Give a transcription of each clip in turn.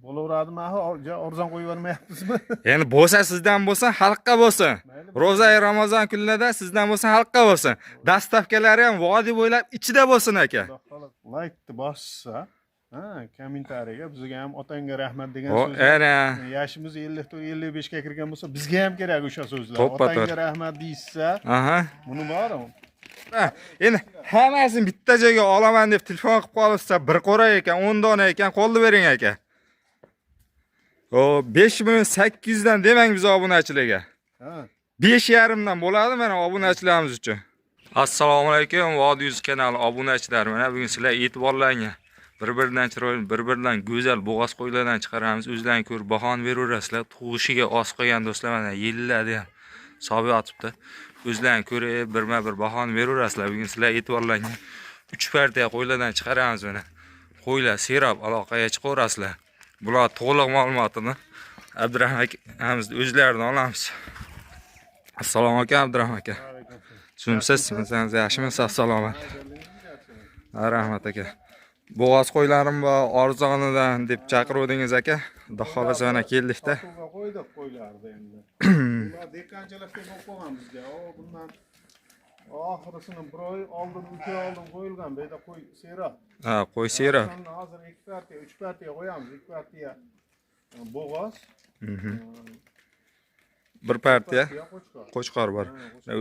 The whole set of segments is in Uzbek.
Bo'laveradimi axir, arzon qo'yib yubormayapmizmi? Endi bo'lsa sizdan bo'lsin, xalqqa bo'lsin. Mayli. Ro'za Ramazon kunlarida sizdan bo'lsin, xalqqa bo'lsin. Доставка lari ham vodiy bo'ylab ichida bo'lsin, aka. Xudo xohlasa laykni bossa, ha, kommentariyaga bizga ham otangga rahmat degan O, so'z. ana. Yoshimiz 54 55 ga kirgan bo'lsa, bizga ham kerak o'sha so'zlar. To'ppa to'g'ri. Otangga rahmat deyishsa, buni bori. Ha, endi hammasini bitta joyga olaman deb telefon qilib qolibsa, bir qo'ra ekan, 10 dona ekan, qo'lni bering, aka. O 5 million 800 dan demang biz obunachilarga. Ha. 5,5 dan bo'ladi mana obunachilarimiz uchun. Assalomu alaykum, Vodiy Yuz kanali obunachilari. Mana bugun sizlar e'tiborlarga bir-biridan chiroyli, bir-biridan go'zal bo'g'oz qo'ylardan chiqaramiz. O'zlaring ko'rib bahoni beraverasizlar. Tug'ishiga oz qolgan, do'stlar, mana yillarda ham sobi yotibdi. O'zlaring ko'rib birma-bir bahoni beraverasizlar. Bugun sizlar e'tiborlarga 3 partiya qo'ylardan chiqaramiz mana. Qo'ylar serob, aloqaga chiqaverasizlar. Bular to'liq ma'lumotini Abdurahman akamizni o'zlaridan olamiz. Assalomu alaykum, Abdurahman aka. Tushunibsiz, masalan, yaxshimisiz, sog' salomat? Ha, rahmat, aka. Bo'g'oz qo'ylarim bor, arzonidan deb chaqiruvdingiz, aka. Xudo xohlasa mana keldikda. Sotuvga qo'ydik qo'ylarni endi. Ular dehqonchilikda bo'lib qolgan bizga. O, bundan oxirisini bir oy oldin, 3 oy oldin qo'yilgan. Bu yerda qo'y serob. Ha, qo'y serob. O'shanda hozir ikki partiya, uch partiya qo'yamiz. Ikki partiya bo'g'oz, Bir partiya qo'chqor. Qo'chqor bor.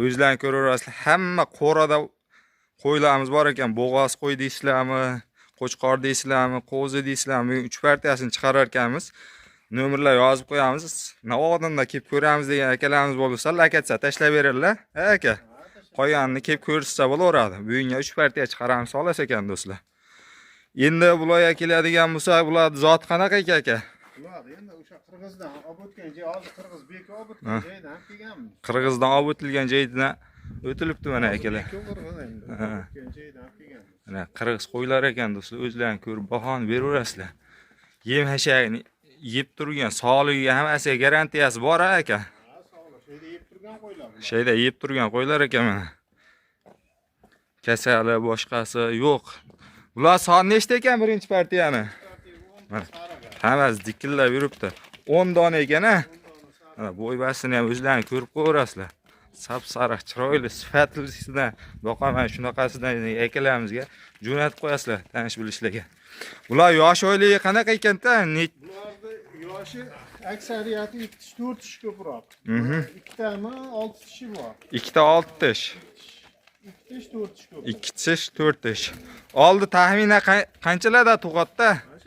O'zlaring ko'raverasizlar, hamma qo'rada qo'ylarimiz bor ekan. Bo'g'oz qo'y deysizlarmi, qo'chqor deysizlarmi, qo'zi deysizlarmi, bugun uch partiyasini chiqarar ekanmiz. Nomerlar yozib qo'yamiz. Navoiydan kelib ko'ramiz degan akalarimiz bo'lsa, lokatsiya tashlab beradilar. Ha, aka. Qolganini kelib ko'rishsa bo'laveradi. Bugunga uch partiya chiqaramiz xolos ekan, do'stlar. Endi bularga keladigan bo'lsak, bular zoti qanaqa ekan, aka? Bular endi o'sha qirg'izdan olib o'tgan joy, hozir qirg'iz beki olib o'tgan joydan kelganmiz. Qirg'izdan olib o'tilgan joydan o'tilibdi mana, akalar. Beki qirg'iz endi. Ha. O'tgan joydan kelganmiz. Mana qirg'iz qo'ylar ekan, do'stlar, o'zlaring ko'rib bahoni beraverasizlar. Yem hashagini yeb turgan, sog'ligiga hammasiga garantiyasi bor, aka. Ha, sog'liq. Sheyda yeb turgan qo'ylar bular. Shayda yeb turgan qo'ylar ekan mana. Kasali, boshqasi yo'q. Bular son nechta ekan birinchi partiyani? Mana. Hammasi dikillab yuribdi. 10 dona ekan, a? Mana bo'ybasini ham o'zlaring ko'rib qo'yaverasizlar. Sap sariq, chiroyli, sifatlisidan boqaman, shunaqasidan akalarimizga jo'natib qo'yasizlar tanish bilishlarga. Bular yosh oyligi qanaqa ekanda? Bularni yoshi aksariyati 2 tish, 4 tish ko'proq. Ikkitami 6 tishi bor. Ikkita 6 tish. 2 tish, 4 tish ko'proq. 2 tish, 4 tish. Oldi taxminan qanchalarda tug'atda? Mana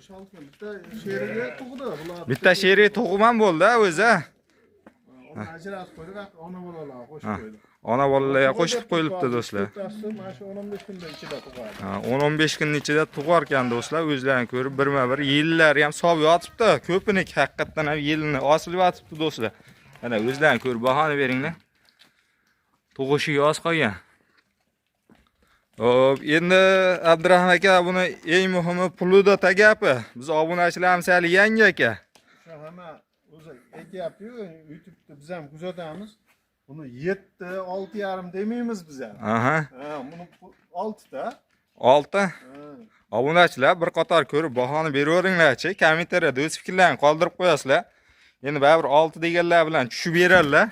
shu 5-6 kun bitta sherigi tug'di bular. Bitta sherigi tug'im ham bo'ldi o'zi. A? Uni ajratib qo'ydik, ona bolalar qo'shib qo'ydik. Ona bolalarga qo'shib qo'yilibdi, do'stlar. To'rttasi mana shu 10-15 kunda ichida tug'adi. Ha, 10-15 kunning ichida tug'ar ekan, do'stlar, o'zlaring ko'rib birma-bir yillari ham solib yotibdi. Ko'piniki haqiqatdan ham yilini osilib yotibdi, do'stlar. Mana o'zlaring ko'rib bahoni beringlar. Tug'ishiga oz qolgan. Xo'p, endi Abdurahim aka, buni eng muhimi pulida gapi. Biz obunachilarimiz hali yangi, aka. O'sha hamma o'zi aytyapti-yu, YouTube'da biz ham kuzatamiz. Buni 7, 6,5 demaymiz biz ham. Ha, buni 6 ta. 6. Ha. Obunachilar bir qator ko'rib bahoni beraveringlarchi. Kommentariyada o'z fikrlarini qoldirib qo'yasizlar. Endi baribir 6 deganlar bilan tushib beradilar.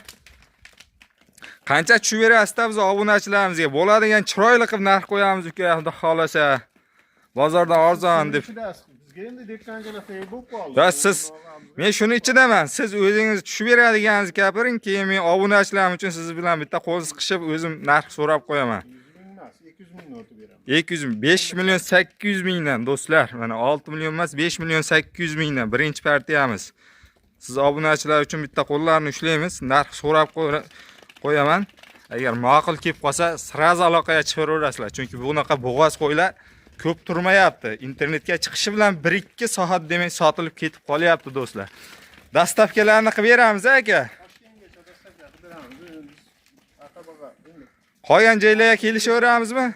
Qancha tushib berasizda biz obunachilarimizga bo'ladigan chiroyli qilib narx qo'yamiz, uka, xudo xohlasa. Bozordan arzon deb. Ichidasiz. Bizga endi dehqonchilikda bo'lib qoldi. Ya siz men shuni ichidaman. Siz o'zingiz tushib beradiganingizni gapiring, keyin men obunachilarim uchun siz bilan bitta qo'l siqishib o'zim narx so'rab qo'yaman. 100 ming emas, 200 ming o'tib beraman. 200 5 million 800 mingdan, do'stlar. Mana 6 million emas, 5 million 800 mingdan birinchi partiyamiz. Siz obunachilar uchun bitta qo'llarini ushlaymiz, narx so'rab qo'yaman. Agar ma'qul kelib qolsa, сразу aloqaga chiqaverasizlar. Chunki bunaqa bo'g'oz qo'ylar ko'p turmayapti. Internetga chiqishi bilan 1-2 soat demay sotilib ketib qolyapti, do'stlar. Доставка larni qilib beramiz, aka. Toshkentgacha доставка qilib beramiz. Biz aqabaqa endi. Qolgan joylarga kelishaveramizmi?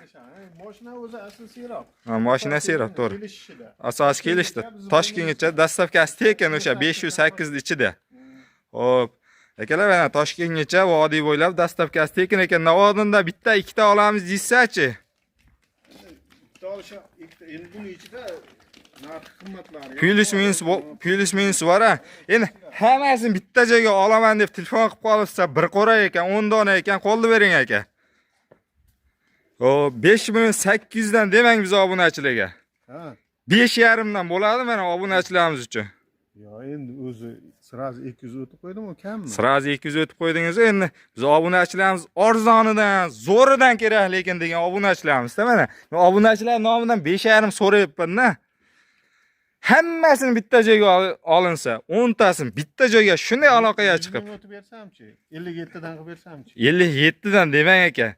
Moshina o'zi asl serob. Ha, moshina serob, to'g'ri. Kelishishida. Asosiy kelishdi. Toshkentgacha доставка si tekin o'sha 508 ichida. Xo'p. Akalar, mana Toshkentgacha vodiy bo'ylab доставка si tekin ekan. Navoiyda bitta, ikkita olamiz deysiz-chi? Bitta olsha, ikkita endi buni ichida narxi Narxi qimmatlari. Plyus minus plyus minus bor a. Endi hammasini bitta joyga olaman deb telefon qilib qolibsa, bir qo'ra ekan, 10 dona ekan, qo'lni bering aka. O 5 million 800 dan demang biz obunachilarga. Ha. 5,5 dan bo'ladi mana obunachilarimiz uchun. Yo, endi o'zi сразу 200 o'tib qo'ydim, u kammi? Сразу 200 o'tib qo'ydingiz. Endi biz obunachilarimiz arzonidan, zo'ridan kerak lekin degan obunachilarimizda mana. Men obunachilar nomidan 5,5 so'rayapman-da. Hammasini bitta joyga olinsa, 10 tasini bitta joyga shunday aloqaga chiqib 100 ming o'tib bersamchi? 57 dan qilib bersamchi? 57 dan demang aka.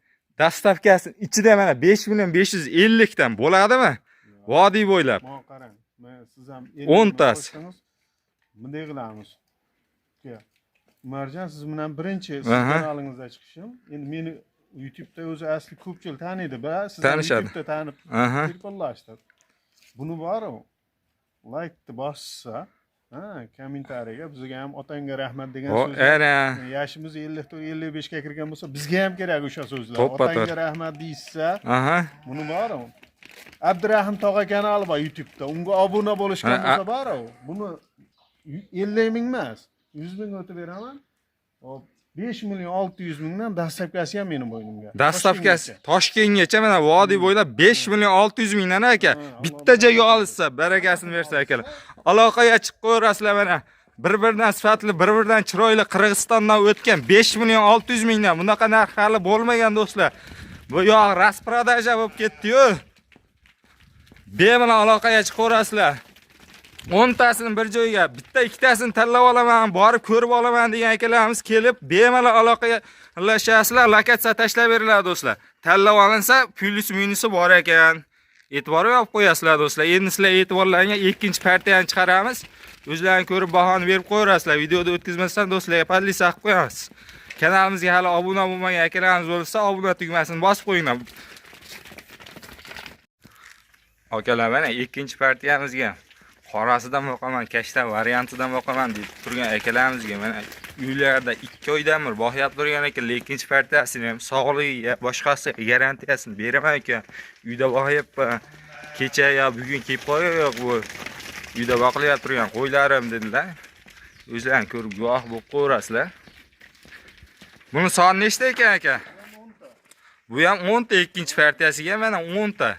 Доставка si ichida mana 5 million 550 dan bo'ladimi? Vodiy bo'ylab. Mana qarang, mana siz ham 10 tasi. 50 ming qo'shdingiz. Bunday qilamiz. Aka, Umarjon, siz bilan birinchi siz kanalingizda chiqishim. Endi meni YouTube'da o'zi asli ko'pchilik taniydi, ba? Siz ham Tanishadi. YouTube'da tanib telefonlashdi. Buni bor laykni bossa, ha, kommentariyaga bizga ham otangga rahmat degan O, so'zlar. ana. Yoshimiz 54 55 ga kirgan bo'lsa, bizga ham kerak o'sha so'zlar. To'ppa Otangga to'g'ri. rahmat deyishsa, buni bor Abdurahim tog'a kanali bor YouTube'da. Unga obuna bo'lishgan bo'lsa bor buni 50 ming emas, 100 ming o'tib beraman. Hop, 5 million 600 mingdan доставка si ham meni bo'ynimga. Доставка si Toshkentgacha mana vodiy bo'ylab 5 million 600 mingdan aka. Ha, Bitta Alloh joyga olishsa, barakasini bersa akalar. Aloqaga chiqib qo'yaverasizlar mana. Bir-biridan sifatli, bir-biridan chiroyli Qirg'izistondan o'tgan 5 million 600 mingdan bunaqa narx hali bo'lmagan do'stlar. Bu yoq распродажа bo'lib ketdi-yu. Bemalol aloqaga chiqaverasizlar. 10 tasini bir joyga, bitta ikkitasini tanlab olaman, borib ko'rib olaman degan akalarimiz kelib bemalol aloqaga alashasizlar, lokatsiya tashlab beriladi do'stlar. Tanlab olinsa, plyus minusi bor ekan. E'tibor olib qo'yasizlar do'stlar. Endi sizlar e'tiborlaringga ikkinchi partiyani chiqaramiz. O'zlaring ko'rib bahoni berib qo'yaverasizlar. Videoda o'tkazmasdan do'stlarga поделиться qilib qo'yamiz. Kanalimizga hali obuna bo'lmagan akalarimiz bo'lsa, obuna tugmasini bosib qo'yinglar. Akalar, mana ikkinchi partiyamizga qorasidan boqaman, kashta variantidan boqaman deb turgan akalarimizga mana uylarda 2 oydan bir boqyap turgan ekan, ikkinchi partiyasini ham sog'ligiga, boshqasi garantiyasini beraman ekan. Uyda boqyapman. Kecha yo bugun kelib qo'yayoq bu uyda boqilyapti turgan qo'ylarim dedilar. O'zlaring ko'rib guvoh bo'lib qo'yaverasizlar. Buni soni nechta ekan aka? Bu ham 10 ta, ikkinchi partiyasiga mana 10 ta.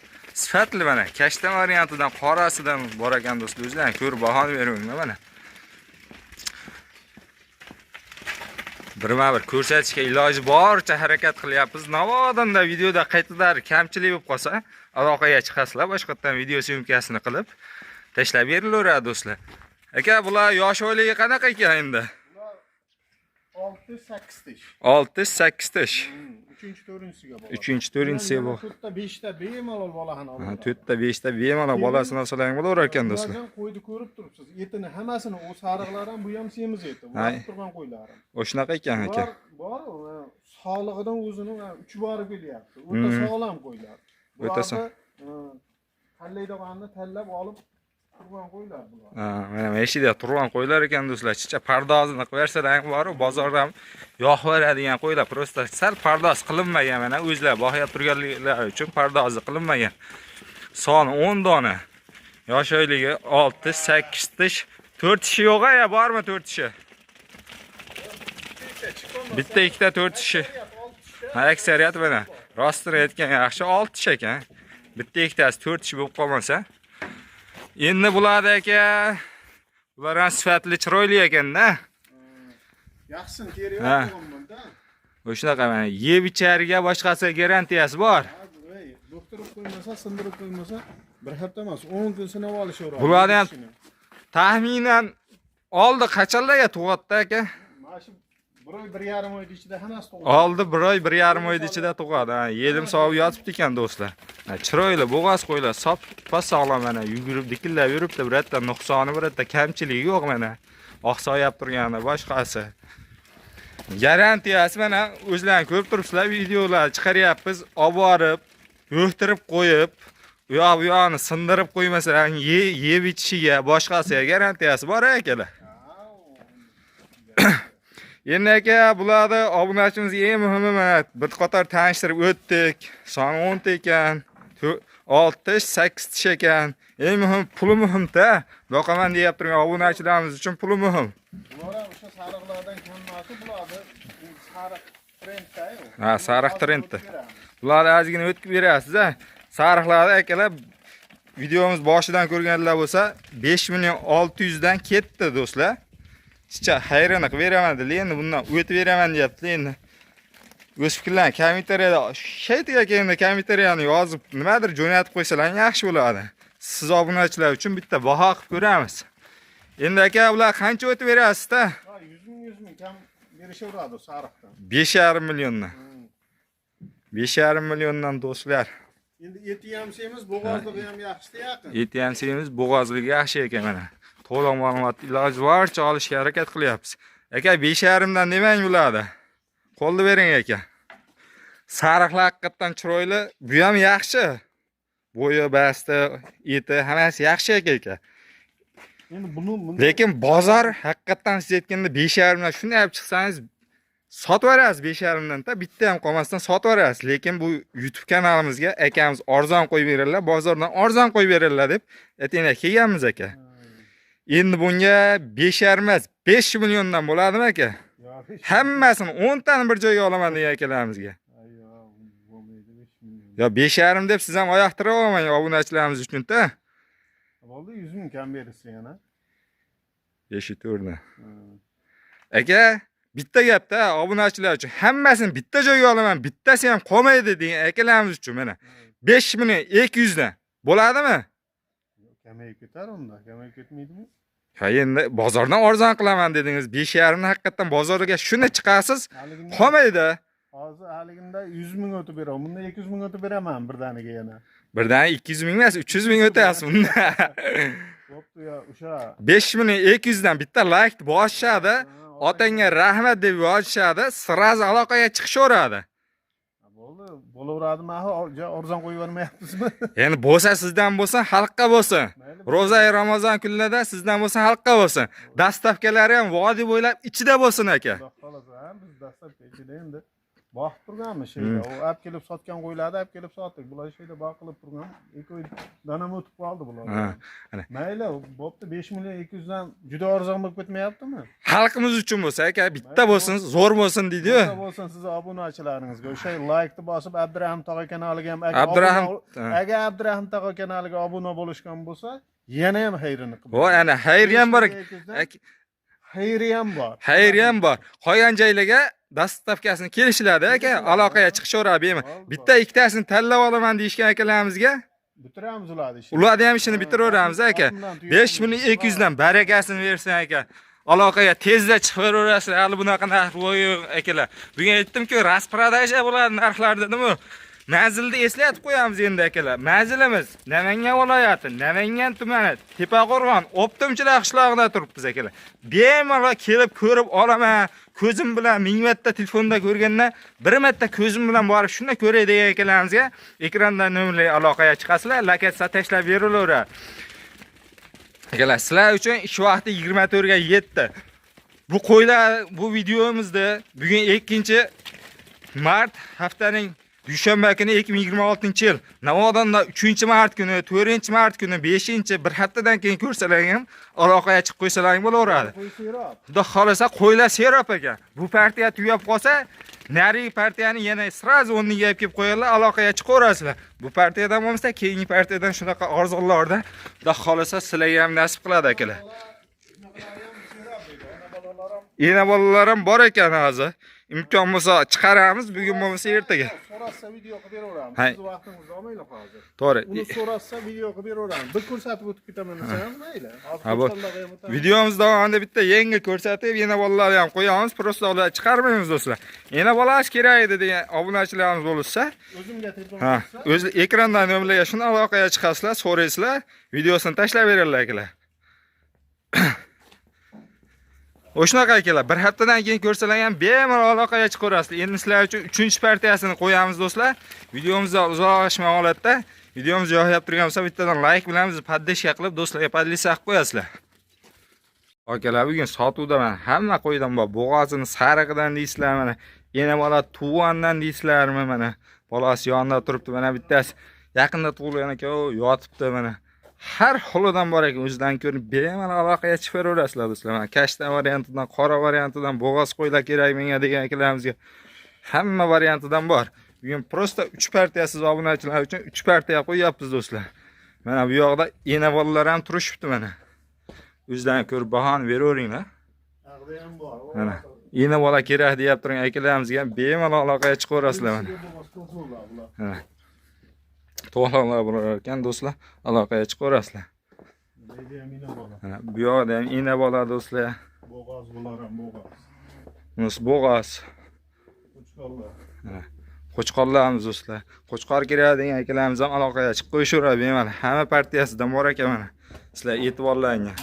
Sifatli mana kashta variantidan, qorasidan bor ekan do'stlar, o'zlaring ko'rib bahoni beringlar mana. Birma-bir ko'rsatishga iloji boricha harakat qilyapmiz. Navodanda videoda qaytadir kamchilik bo'lib qolsa, aloqaga chiqasizlar, boshqatdan video съёмка sini qilib tashlab berilaveradi do'stlar. Aka, bular yosh oyligi qanaqa ekan endi? 6 8 tish. 6 8 tish. 3-chi 4-chisiga bo'ladi. 3-chi 4-chisiga bu. 4 ta 5 ta bemalol bolani oladi. 4 ta 5 ta bemalol bolasini olsalar bo'lar ekan do'stlar. Ulardan qo'yni ko'rib turibsiz. Etini hammasini u sariqlar ham, bu ham semiz eti. Bu turgan qo'ylarim. O shunaqa ekan aka. Bor, bor, sog'lig'idan o'zini uch borib kelyapti. O'ta sog'lom qo'ylar. O'ta Bularni tanlaydiganini tanlab olib turgan qo'ylar bular. Ha, mana eshikda turgan qo'ylar ekan do'stlar. Chicha pardozini qilib bersalar ham bor, bozordan yoqib beradigan qo'ylar. Просто sal pardoz qilinmagan mana o'zlar boqyap turganliklari uchun pardozi qilinmagan. Soni 10 dona. Yosh oyligi 6, 8 tish, 4 tishi yo'q ya, bormi 4 tishi? Bitta, ikkita 4 tishi. Ha, aksariyat mana rostini aytgan yaxshi 6 tish ekan. Bitta ikkitasi 4 tish bo'lib qolmasa. Endi bularda aka, bular ham sifatli, chiroyli ekanda. Yaxshisini terib qo'yganman-da. Shunaqa mana yeb icharga boshqasi garantiyasi bor. Ey, Do'xtirib qo'ymasa, sindirib qo'ymasa, bir hafta emas, 10 kun sinab olishaveradi. Bularni ham taxminan oldi qachonlarga tug'atdi aka? Mana shu bir oy, 1,5 oy ichida hammasi tug'adi. Oldi bir oy, 1,5 oy ichida tug'adi. Ha, yedim sovib yotibdi ekan do'stlar. Ha, chiroyli bo'g'oz qo'ylar, sop sog'lom mana yugurib dikillab yuribdi, birorta nuqsoni, birorta kamchiligi yo'q mana. Oqsoyab turgani boshqasi. Garantiyasi mana o'zlaring ko'rib turibsizlar, videolar chiqaryapmiz, olib borib, yo'qtirib qo'yib, u yoq bu yoqni sindirib qo'ymasalar, yeb ichishiga, boshqasiga garantiyasi bor akalar. Endi aka, bularni obunachimizga eng muhimi mana bir qator tanishtirib o'tdik. Soni 10 ta ekan, 6 tish, 8 tish ekan. Eng muhim puli muhim-da. Boqaman deyap turgan obunachilarimiz uchun puli muhim. Bular ham o'sha sariqlardan kam bularni sariq trendda-yu. Ha, sariq trendda. Bularni ozgina o'tkib berasiz a. Sariqlarni akalar videomiz boshidan ko'rganlar bo'lsa 5 million 600 dan ketdi do'stlar. Chicha hayrini qilib beraman dedi. Endi bundan o'tib beraman deyapti endi. O'z fikrlarini kommentariyada shaytiga kelganda kommentariyani yozib nimadir jo'natib qo'ysalar yaxshi bo'ladi. Siz obunachilar uchun bitta baho qilib ko'ramiz. Endi aka ular qancha o'tib berasiz-da? Ha, 100 ming 100 ming kam berishaveradi sariqdan. 5,5 milliondan. 5,5 milliondan do'stlar. Endi eti ham semiz, bo'g'ozligi ham yaxshida yaqin. Eti ham semiz, bo'g'ozligi yaxshi ekan mana. To'liq ma'lumot iloji boricha olishga harakat qilyapmiz. Aka 5,5 dan demang bularni. Qo'lni bering aka. Sariqlar haqiqatdan chiroyli, bu ham yaxshi. Bo'yi, basti, eti hammasi yaxshi aka aka. Endi buni Lekin bozor haqiqatdan siz aytganda 5,5 dan shunday olib chiqsangiz sotib yuborasiz 5,5 dan ta bitta ham qolmasdan sotib yuborasiz. Lekin bu YouTube kanalimizga akamiz arzon qo'yib beradilar, bozordan arzon qo'yib beradilar deb aytaylik kelganmiz aka. Endi bunga 5,5 emas, 5 milliondan bo'ladimi aka? Yo, Hammasini 10 tani bir joyga olaman degan akalarimizga. Ay, yo, bo'lmaydi 5 million. Yo 5,5 deb siz ham oyoq tirab olmang obunachilarimiz uchun-da. Bo'ldi 100 ming kam berishsa yana. 5,4 dan. Aka, bitta gapda obunachilar uchun hammasini bitta joyga olaman, bittasi ham qolmaydi degan akalarimiz uchun mana 5 million 200 dan bo'ladimi? Kamayib ketar unda, kamayib ketmaydimi? Ha endi bozordan arzon qilaman dedingiz. 5,5 ni haqiqatdan bozorga shuni chiqasiz, Haliginda qolmaydi. Hozir haliginda 100 ming o'tib beraman. Bunda 200 ming o'tib beraman birdaniga yana. Birdan 200 ming emas, 300 ming o'tasiz bunda. Bo'pti yo, o'sha 5 million 200 dan bitta like bosishadi. Otangga rahmat deb yozishadi, sразу aloqaga chiqishaveradi. Bo'ldi, bo'laveradimi axir, arzon qo'yib yubormayapsizmi? Endi bo'lsa sizdan bo'lsin, xalqqa bo'lsin. Mayli. Ro'za Ramazon kunlarida sizdan bo'lsin, xalqqa bo'lsin. Dastavkalari ham vodiy bo'ylab ichida bo'lsin aka. Xudo xohlasa, ha, biz dastlabki ichida endi boqib turganmiz sheyda. U olib kelib sotgan qo'ylarni olib kelib sotdik. Bular sheyda boqilib turgan. Ikki oydan ham o'tib qoldi bular. Ha, ana. Mayli, bo'pti 5 million 200 dan juda arzon bo'lib ketmayaptimi? Xalqimiz uchun bo'lsa aka, bitta bo'lsin, zo'r bo'lsin deydi-yu. Bo'lsa bo'lsin sizni obunachilaringizga o'sha like'ni bosib Abdurahim tog'a kanaliga ham Abdurahim, agar Abdurahim tog'a kanaliga obuna bo'lishgan bo'lsa, yana ham xayrini qilib. Voy ana xayri ham bor. Xayri ham bor. Xayri ham bor. Qolgan joylarga dastavkasini kelishiladi aka, aloqaga chiqishaveradi bemalol. Bitta ikkitasini tanlab olaman deyishgan akalarimizga Bitiramiz ularni ishini. ularni ham ishini bitiraveramiz aka. 5 million 200 dan barakasini bersin aka. Aloqaga tezda chiqib beraverasizlar. Hali bunaqa narx yo'q akalar. Bugun aytdim-ku, распродажа bo'ladi narxlar dedim-ku. Manzilni eslatib qo'yamiz endi akalar. Manzilimiz Namangan viloyati, Namangan tumani, Tepaqo'rg'on, O'ptimchilar qishlog'ida turibmiz akalar. Bemalol kelib ko'rib olaman. Ko'zim bilan ming marta telefonda ko'rgandan bir marta ko'zim bilan borib shunda ko'ray degan akalarimizga ekrandan nomerli aloqaga chiqasizlar, lokatsiya tashlab berilaveradi. Akalar, sizlar uchun ish vaqti 24 ga yetdi. Bu qo'ylar, bu videomizda bugun 2 mart haftaning dushanba kuni 2026-yil. Navodandan 3-mart kuni, 4-mart kuni, 5 bir haftadan keyin ko'rsalar ham aloqaga chiqib qo'ysalaring bo'laveradi. Qo'y serob. Xudo xohlasa qo'ylar serob ekan. Bu partiya tugab qolsa, narigi partiyani yana sразу o'rniga olib kelib qo'yadilar, aloqaga chiqaverasizlar. Bu partiyadan bo'lmasa, keyingi partiyadan shunaqa arzonlarda Xudo xohlasa sizlarga ham nasib qiladi akalar. Ena bolalar ham bor ekan hozir. Imkon bo'lsa chiqaramiz, bugun bo'lmasa ertaga. So'rashsa video qilib beraveramiz. Hay. Siz vaqtingizni olmanglar hozir. To'g'ri. Uni so'rashsa video qilib beraveramiz. Bir ko'rsatib o'tib ketaman desangiz mayli. Hozir Ha, bu ko'rsanlar ham o'tamiz. videomiz davomida bitta yangi ko'rsatib, yana bolalarni ham qo'yamiz, просто ular chiqarmaymiz do'stlar. Yana bolasi kerak edi degan obunachilarimiz bo'lsa, O'zimga telefon ha, qilsa, o'z ekrandan nomerlarga shuni aloqaga chiqasizlar, so'raysizlar, videosini tashlab beradilar akalar. O'shunaqa akalar, bir haftadan keyin ko'rsalar ham bemalol aloqaga chiqaverasizlar. Endi sizlar uchun 3-partiyasini qo'yamiz do'stlar. Videomizda uzoqlashmay holatda videomiz yoqib turgan bo'lsa, bittadan like bilan bizni поддержка qilib, do'stlarga поделиться qilib qo'yasizlar. Akalar, bugun sotuvda mana hamma qo'ydan bor. Bo'g'ozini sarig'idan deysizlar mana. Ena bola tug'andan deysizlarmi mana. Bolasi yonida turibdi mana bittasi. Yaqinda tug'ilgan ekan, u yotibdi mana. Har xilidan bor ekan, o'zidan ko'rib bemalol aloqaga chiqib beraverasizlar do'stlar. Mana kashtan variantidan, qora variantidan, bo'g'oz qo'ylar kerak menga degan akalarimizga hamma variantidan bor. Bugun просто 3 partiya siz obunachilar uchun 3 partiya qo'yyapmiz do'stlar. Mana bu yoqda ena bolalar ham turishibdi mana. O'zlaring ko'rib bahoni beraveringlar. Ag'da ham bor. Mana ena bola kerak deyap turgan akalarimizga ham bemalol aloqaga chiqaverasizlar mana. Mana. To'g'rilar bo'lar ekan do'stlar, aloqaga chiqaverasizlar. Deydi ham ena bola. Mana bu yoqda ham ena bola do'stlar. Bo'g'oz bular ham bo'g'oz. Bunisi bo'g'oz. Qo'chqorlar. Mana qo'chqorlarimiz do'stlar. Qo'chqor kerak degan akalarimiz ham aloqaga chiqib qo'yishaveradi bemalol. Hamma partiyasidan bor ekan mana. Sizlar e'tiborlaringga.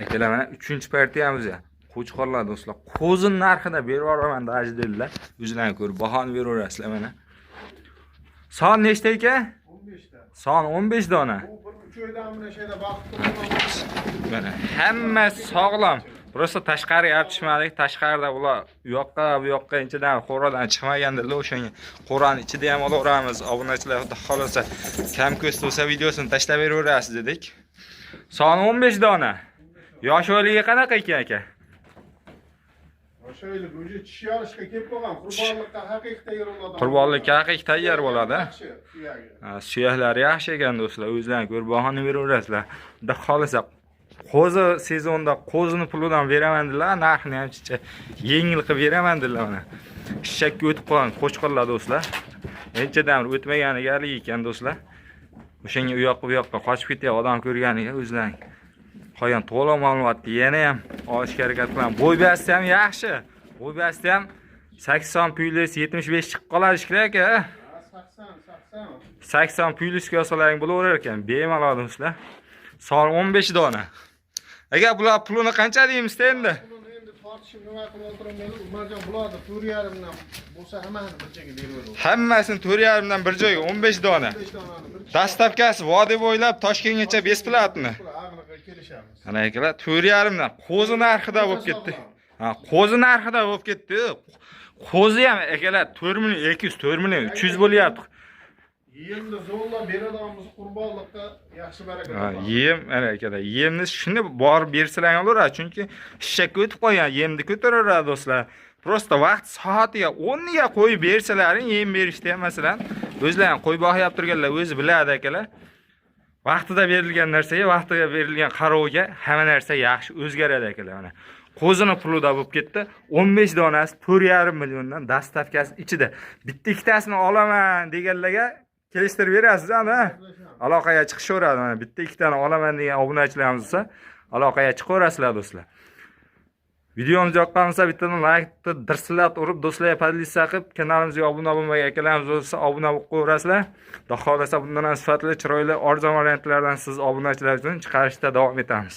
Akalar mana 3-partiyamiz ya. Qo'chqorlar do'stlar. Qo'zi narxida berib yuboraman daji dedilar. O'zlaring ko'rib bahoni beraverasizlar mana. Son nechta ekan? 15 ta. Son 15 dona. Bu bir 3 oydan mana şeyda vaqt turibdi. Mana hammasi sog'lom. Просто tashqariga olib tushmadik. Tashqarida ular u yoqqa, bu yoqqa ichidan qo'radan chiqmagandirlar o'shanga. Qo'rani ichida ham olaveramiz. Obunachilar xudo xolasa kam ko'z bo'lsa videosini tashlab beraverasiz dedik. Soni 15 dona. Yosh o'yligi qanaqa ekan aka? O'sha oylik уже tish yorishga kelib qolgan. Qurbonlikqa haqiqiy tayyor bo'ladi. Qurbonlikka haqiqiy tayyor bo'ladi. Yaxshi, suyagi. Ha, suyaklari yaxshi ekan do'stlar. O'zlaring ko'rib bahoni beraverasizlar. Xudo xolasa qo'zi sezonda qo'zini pulidan beraman dedilar, narxini ham chicha yengil qilib beraman dedilar mana. Ishakka o'tib qolgan qo'chqorlar do'stlar. Anchadan beri o'tmaganiga haligi ekan do'stlar. O'shanga u yoqqa bu yoqqa qochib ketyapti odam ko'rganiga o'zlaring. Qolgan to'liq ma'lumotni yana ham olishga harakat qilaman. Bo'y basti ham yaxshi. Bo'y basti ham 80 plyus 75 chiqib qoladi shekilli aka. Ha, 80, 80. 80 plyusga olsalaring bo'laverar ekan. Bemalol do'stlar. Son 15 dona. Aka bular pulini qancha deymiz endi? Pulini endi tortishib nima qilib o'tirmaydi. Umarjon bularni 4,5 dan bo'lsa hammasini bir joyga beraveradi. Hammasini 4,5 dan bir joyga 15 dona. 15 donani bir Dastavkasi vodiy bo'ylab Toshkentgacha bесплатно. Aniq kelishamiz. Ana akalar 4,5 dan qo'zi narxida bo'lib ketdi. Ha, qo'zi narxida bo'lib ketdi. Qo'zi ham akalar 4 million 200, 4 million 300 bo'lyapti. Yemni zo'rlab beradiganimiz qurbonlikqa yaxshi baraka Ha, topadi. yem ana akalar, yemni shuni borib bersalar ham bo'laveradi, chunki ishakka o'tib qolgan yemni ko'taraveradi do'stlar. Просто vaqt soatiga o'rniga qo'yib bersalaring yem berishda ham masalan, o'zlari ham qo'y boqyapti turganlar o'zi biladi akalar. Vaqtida berilgan narsaga, vaqtida berilgan qarovga hamma narsa yaxshi o'zgaradi akalar mana. Qo'zini pulida bo'lib ketdi. 15 donasi 4,5 milliondan dastavkasi ichida. Bitta ikkitasini olaman deganlarga kelishtirib berasiz ana. Aloqaga chiqishaveradi mana bitta ikkitani olaman degan obunachilarimiz bo'lsa, aloqaga chiqaverasizlar do'stlar. Videomiz yoqqan bo'lsa bittadan laykni dirsillat urib, do'stlarga podlisa qilib, kanalimizga obuna bo'lmagan akalarimiz bo'lsa obuna bo'lib qo'yaverasizlar. Xudo xohlasa bundan ham sifatli, chiroyli, arzon variantlardan siz obunachilar uchun chiqarishda davom etamiz.